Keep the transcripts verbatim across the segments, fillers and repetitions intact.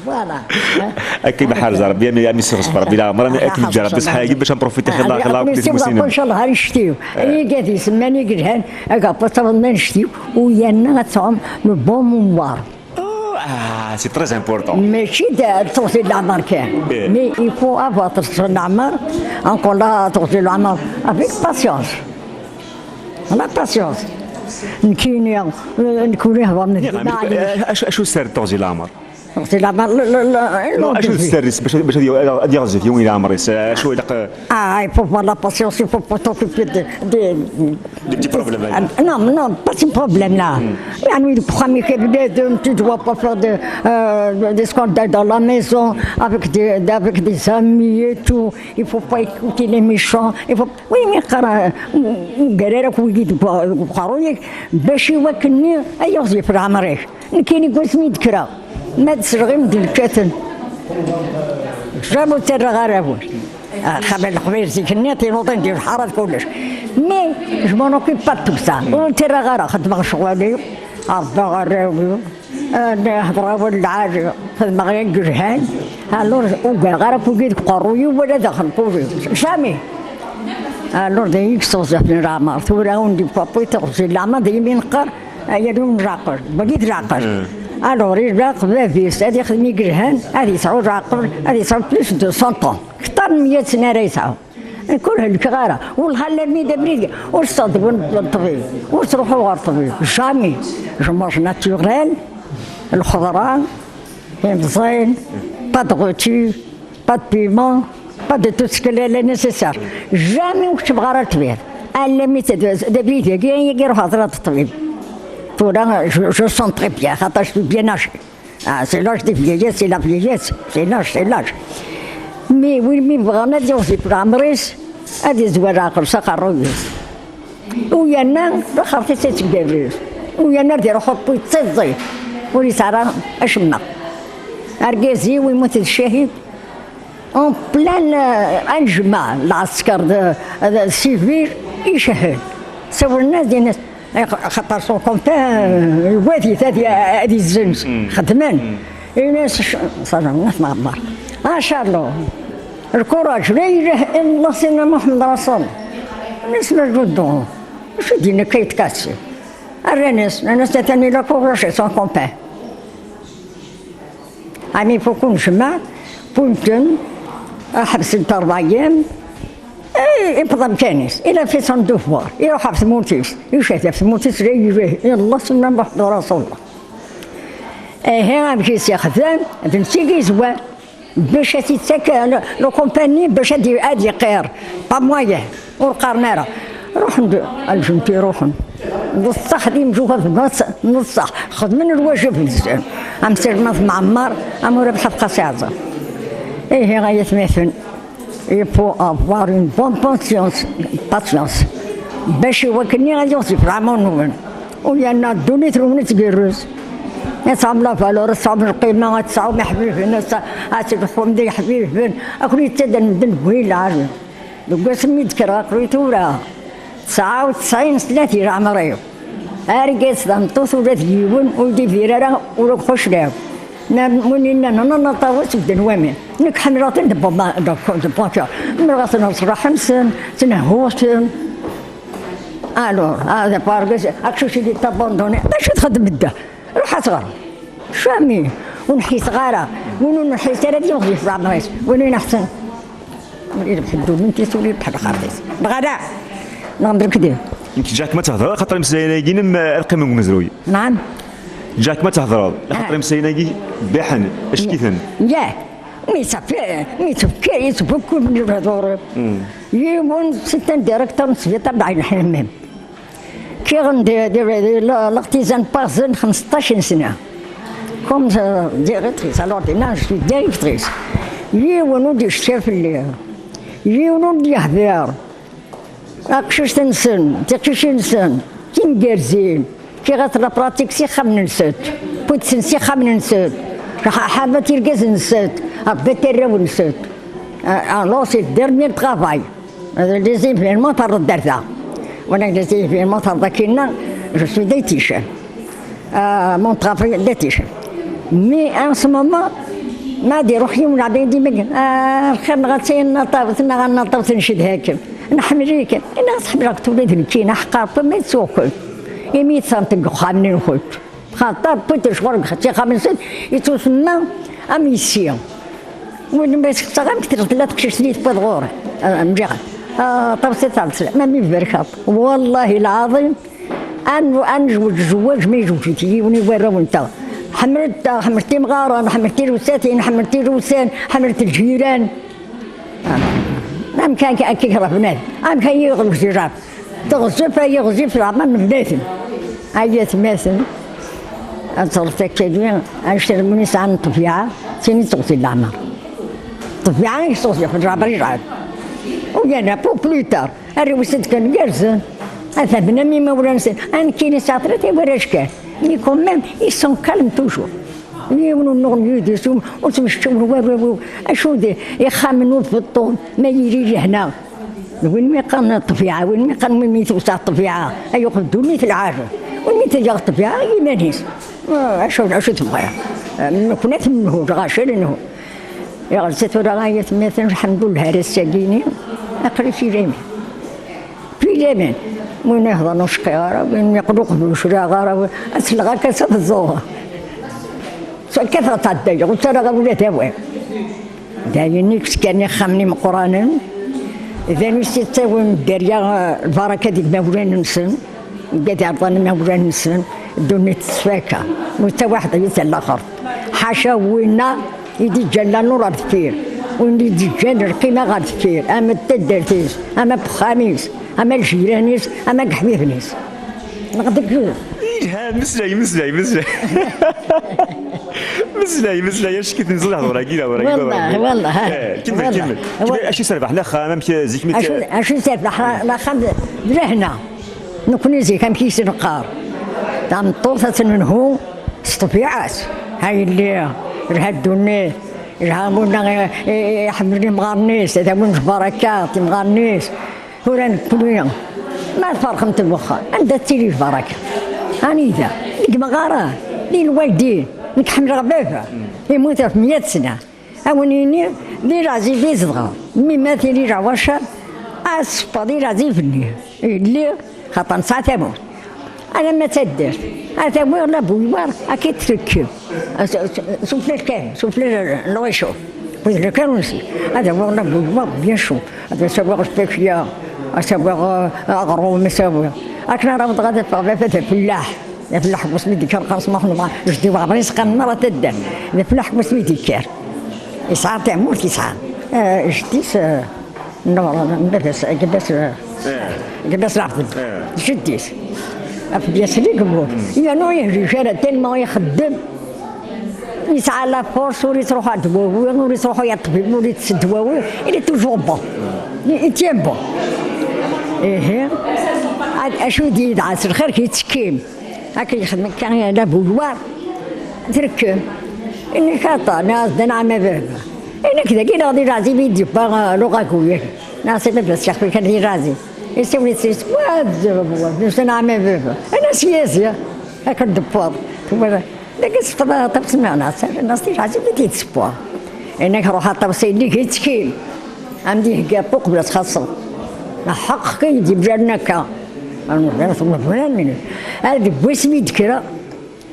Voilà. Akka i ma ḥerz Rebbi, am, am yesseɣzef Rebbi leɛmer, am akken yeǧǧa Rebbi ṣṣeḥḥa-agi bac ad nprofiti xilla, xilla akk di tmusnin. Inchallah, ar ictiw. Ay igad isemman i yelhan, aga pasaḍ n ictiw, u yerna ad tesɛum le bon mémoire. Oh, ah, c'est très important. Mačči d, d teɣzi n leɛmer kan. Eh. Mais il faut avoir teɣzi n leɛmer, encore là, teɣzi n leɛmer, avec patience. La patience. Nekkini, eh, nekkini hḍerna dima, eh, acu, acu sser teɣzi n leɛmer? Teɣzi n leɛmer, la, la, la, non, acu tesserris bac, bac ad y-, ad yeɣzif yiwen i leɛmer-is? Acu ilaq? Ah, il faut avoir la patience, il faut pas s'occuper de, de, des petits problèmes. Ah, non, non, pas ce problème-là. يعني, le premier cabinet, de, tu dois pas faire de, euh, des scandales dans la maison, avec des, avec des amis et tout. Il faut pas écouter les méchants. Il faut, oui, mais قرا وقرارك ويجي بخارويك باش يوكلني أيوه في العمريك. نكيني قوسمي ذكرى. ما تسرغي من ذي الكاتن. جابوا ترى غراوي. خبر الخبير زيك النيت ينوض ندير الحارة كلش. Mais je m'en occupe pas de tout ça. وترى غرا خدمة شغالي. عرضة غراوي. نهضر ولا عاد خدمة غير جهان. Alors وقع غرا كوكي قروي ولا داخل كوكي. Jamais. Alors دايك صوزة في العمر. ثورة وندي بابوي تغزي العمر دايما نقر. Aya d umraqel, wagi d lɛaqel. Alors, ilaq bab-is ad ixdem i yelhan, ad yesɛu lɛaqel, ad yesɛu plus de cent ans. Kter n meyya sna ara yesɛu. Nekk ur helkeɣ ara. Wellah, alammi d abrid, ur ṣṣadwen ṭṭbib, ur ttruḥuɣ ɣer ṭṭbib. Jamais. Je mange naturel, lxeḍra, timẓin, pas de rôti, pas de piment, pas de tout ce que les, les nécessaires. Jamais ur keččmeɣ ara ṭṭbib. Alammi d, d abrid-agi, agi ruḥeɣ ẓriɣ ṭṭbib. Tura, je, je sens très bien, xaṭer je suis bien âgé. Ah, c'est l'âge de vieillesse, c'est la vieillesse, c'est l'âge, c'est l'âge. Mais win mi bɣan ad yeɣzif leɛmer-is, ad yezwar leɛqel s aqerruy-is. U yerna, laxert-is ad tgerrez. U yerna ad iruḥ uṭṭu yettiẓẓif. Ur yesɛi ara acemma. Argaz-iw yemmut d ccahid. En plein, euh, anejmaɛ, lɛesker d, d civil, icehhed. Sawlen-as, din-as, eh, xaṭer son compère, euh, yuggad-it ad, ad izzenz. Xedmen. Ini-as, sh-, ṣaḥa, naf Mɛemmer. Ah, Charlot, le courage, la ilaha illallah, Sidna Muḥemmed Rasul. Nisma Juddu, acu din akka yetkasi? Rran-as, rran-as, atan il a courage son compère. Ɛni fukun jmaɛ, punten, ḥebsen-t ṛebɛa yyam, eh, iwweḍ amkan-is, il a fait son devoir, iruḥ ɣef tmurt-is, icehhed ɣef tmurt-is, la ilaha illallah, Sidna Muḥemmed Rasulullah. Ihi, amek i s-ixdem, d netta i yezwar, bac ad t-ittak, le, le compagnie, bac ad i-, ad iqqir, pas moyen. Ur qqaren ara. Ruḥen-d, lǧent iruḥen. D ṣṣeḥ d imjuhad, d ṣṣeḥ. Xedmen lwajeb-nsen. Am Sirma d Mɛemmar, am Urabeḥ Qasi Ɛeẓẓer. Ihi, ay atmaten, il faut avoir une bonne patience, patience. Bac i wakken ad yeɣzif leɛmer-nwen. U yerna ddunit-nwen ad tgerrez. Ad tesɛum la valeur, ad tesɛum lqima, ad tesɛum iḥbiben, ad tes-, ad tleḥḥum d iḥbiben. Ad ken-yettader medden deg win lɛali. Deg wasmi d-kkreɣ aql-i tura tesɛa u tesɛin sna di leɛmer-iw. Argaz tameṭṭut ula d yiwen ur d-ibir ara ula deg xuclaw. Nnan, win innan, non, non, ṭawes bedden waman. Nekk ḥemmleɣ-ten de bon, de, de bon cœur. Ḥemmleɣ-asen ṣṣlaḥ-nsen, ttnehhuɣ-ten. Alors, ah, d argaz, aqcic i d-abandonné. D acu txeddem da? Ruḥ ad tɣer. Cami, ur nḥiseɣ ara. Win ur nḥis ara ad yeɣzif leɛmer-is. Win ur neḥsen. Ur irebḥ ddunit-is, ur irebḥ lxert-is. Dɣa da, neɣ mdrek di. Nekk ǧǧiɣ-kem ad tehḍreḍ, xaṭer imeslayen-agi-inem, eh, ad qqimen deg umezruy. Naɛam. Ǧǧiɣ-kem ad tehḍreḍ, xaṭer imeslayen-agi bbiḥen, acek-iten. Yah. Mi tefka, mi tefka, yettbukkul mliḥ lehdur. Yiwen, c'est un directeur n sbiṭar d Ɛin Ḥemmam. Kkiɣ di, di, di la, l'artisan Parzen xmesṭac n sna. Comme, euh, directrice, alors dinna, je suis directrice. Yiwen ur d-yecca fell-i. Yiwen ur d-yehdir. Aqcict-nsen, tiqcicin-nsen, timgerzin. Kkiɣ at la pratique s ixxamen-nsent. Put-sen s ixxamen-nsent. Ḥ-, ḥabat irgazen-nsent. Rebbat arraw-nsent. Euh, alors, c'est le dernier travail. Les événements par le Darda. Voilà, les événements par Dakina, je suis diététicienne. Euh, mon travail diététicienne. Mais en ce moment, Ma ad iruḥ yiwen ad yi-d-imeg, ah, lxir neɣ ad tayen naṭawet neɣ ad naṭawet ncedha-kem. Nḥemmel-ikem. Inna-as ḥemmleɣ-k ula d nekkini, ḥeqqreɣ-ken ma ttuɣ-ken. Imi yettṣant deg uxxam-nni-nkent. Xaṭer wwin-t lecɣal deg ixxam-nsent, yettusemma am yessi. Win ma yesxeṣṣer amek tella, tella teqcict-nni tewweḍ ɣur-i. Ah, mliɣ. Ah, ṭawes i tɛeḍ, ma mi tbarkeḍ. Wallahi lɛaḍim, ad n-, ad nezweǧ zzwaǧ ma yezweǧ-it yiwen i warraw-nteɣ. Ḥemmlet, ḥemmlet imɣaren, ḥemmlet tirusatin, ḥemmlet irusan, ḥemmlet lǧiran. Amek akka, akka i yeɣra bnadem? Amek ay yeɣleb di Ṛebbi? Teɣzef ay iɣzif leɛmer n bnadem. Ay atmaten, ad teɣret akka-yi, anect n win yesɛan ṭṭbiɛa, d tin i teɣzi leɛmer. Ṭṭbiɛa i teɣzi, leɛmer yesɛa. U yerna pour plus tard, arraw-is ad d-kkan gerrzen. Ad t-bnan imawlan-nsen. Nekkini sɛiɣ tlata warrac kan. Mais quand même, ils sont calmes toujours. Yiwen ur nnuɣen yid-s, ur, ur ttmecčiwen warraw-iw. Acu d ixxamen ur beṭṭun, ma yili lehna. D win mi qqaren ṭṭbiɛa, win mi qqaren win mi tewseɛ ṭṭbiɛa, ay uqbel ddunit lɛali. Win mi tga ṭṭbiɛa i yiman-is. Ah, acu, acu tebɣiḍ? Ah, nekkni ad t-nhu, lɣaci ad nhu. Iɣelsa tura ay atmaten, lḥemdullah, ar ass-agi-ni, aql-i fi laman. Fi laman. Win iheḍren ur cqiɣ ara, win yeqqen uqbel ur cliɛeɣ ara, ad selleɣ akka s ad ẓẓuɣ. Kkateɣ ttɛeddayeɣ, ur ttaraɣ ara ula d awal. D ayen i yeskan ixxamen imeqqranen, d ayen i s-yettawin dderya, eh, lbaraka deg imawlan-nsen, deg ad ɛerḍen imawlan-nsen, ddunit tettfaka, netta waḥed i d laxert. Ḥaca winna i d-iǧǧan la nur ɣer deffir, win i d-iǧǧan lqima ɣer deffir, ama d taddart-is, ama n uxxam-is, ama n ljiran-is, ama n yeḥbiben-is. Neɣ deg Yelha, meslay, meslay, meslay. Meslay, meslay, acki tenziḍ lehdur-agi, lehdur-agi, Wallah, lehdur-agi. Wallah, ha. Eh, kemmel, Wallah. Kemmel. Kemmel, acu i s-terbeḥ laxam, amek zik mi t- Acu, acu i s-terbeḥ la-, laxam d, d lehna. Nekkni zik, amek i s-neqqar? Tameṭṭut ad tt-nenhu s ṭṭbiɛa-s. Ha yelli, lha ddunit, lha wina i, i, i, iḥemmel imɣaren-is, ad awin lbaraka, imɣaren-is. Tura nekkni, ma tferqemt n wexxam, anda tettili lbaraka? Anida? Deg imɣaren, di lwaldin. Nekk ḥemmleɣ baba, yemmut ɣef meyya sna. A wen-iniɣ, di leɛzib i zedɣeɣ. Mi ma tili leɛwacer, ad teffeɣ di leɛzib-nni. Lliɣ, xaṭer nesɛa tamurt. Alamma d taddart, ad awiɣ la bouilloire, akka i trekkem. Sufla lkan, sufla lɣicu. Wid lkan unsi, ad awiɣ la bouilloire, bien chaud. Ad as-awiɣ lfakya, ad as-awiɣ, eh, aɣrum, ad as-awiɣ. Akken ara awḍeɣ ad afeɣ baba d afellaḥ. D afellaḥ deg wasmi d-yekker, qqaren-as Muḥend Mɛar, jeddi-w Ɛebris, qqaren merra taddart. D afellaḥ deg wasmi d-yekker. Yesɛa tamurt, yesɛa. Eh, jeddi-s, eh, Nnuṛ, baba-s, gma-s, gma-s Ɛebdel, jeddi-s. Ɣef Byas i yemmut. Yernu ur yehric ara, tellement ixeddem. Yesɛa la force, ur yettruḥu ar dwawi, ur yettruḥu ar ṭṭbib, ur yettess dwawi, il est toujours bon. Il, il tient bon. Ihi. Ad, acu i d-yedɛa s lxir, yettekkim. Akken yexdem akka la bouilloire, trekkem. Ini-k aṭa, nniɣ-as d anɛam a baba. Ini-k dagi neɣ di leɛzib i d-yewwa, uh, l'ouragan-agi. Nniɣ-as a baba, s yexef kan di leɛzib. Isawel-it s wa d, d anɛam a baba. Ini-as yazi. Akken d-tewweḍ. Tewweḍ. Dagi tefteḍ aṭas n meɛna, nniɣ-as di leɛzib i d-tewweḍ. Ini-k ruḥ aṭas, ini-k yettkim. Am d-ihegga aṭṭu qbel ad txaṣṣeḍ. Aḥeqq kan i d-ibraren akka. Ad deg wasmi i d-kkreɣ,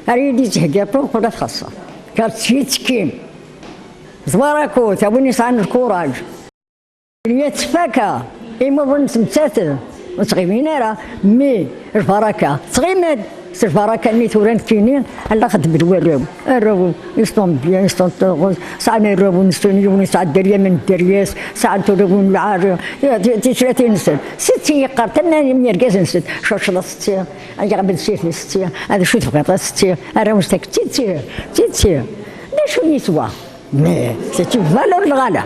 ara yi-d-yetthegga aṭṭu qbel ad txaṣṣeḍ. Kker ttki ttkim. Ẓwar akut, a win yesɛan lkuraǧ. Yettfaka, imi ur nettmettat, ur ttɣimin ara, mi lbaraka ttɣiman. S lbaraka-nni tura nekkini, ala xeddmen warraw. Arraw, ils sont bien, ils sont heureux. Sɛan arraw-nsen, yiwen yesɛa dderya, min dderya-s, sɛan tulawin lɛali. Ti-, tislatin-nsen. Setti yeqqar, tenna i yergazen-nsen, cucleḍ setti, ay aɣbel sif setti, ad acu tebɣiḍ a setti, arraw-nsen, d titti, d titti. D acu yeswa? Mais c'est une valeur lɣala.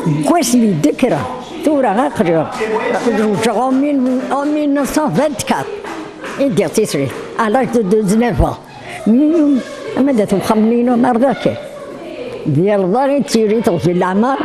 Deg wasmi d-kkreɣ, tura aql-i, aql-i zewǧeɣ en mille, en mille neuf cent vingt-quatre. I d-iɣ tisrit, à l'âge de dix-neuf ans. Ama d at uxxam-nni-inu, ma rdiɣ kan. Di rrḍa i d-tili teɣzi n leɛmer,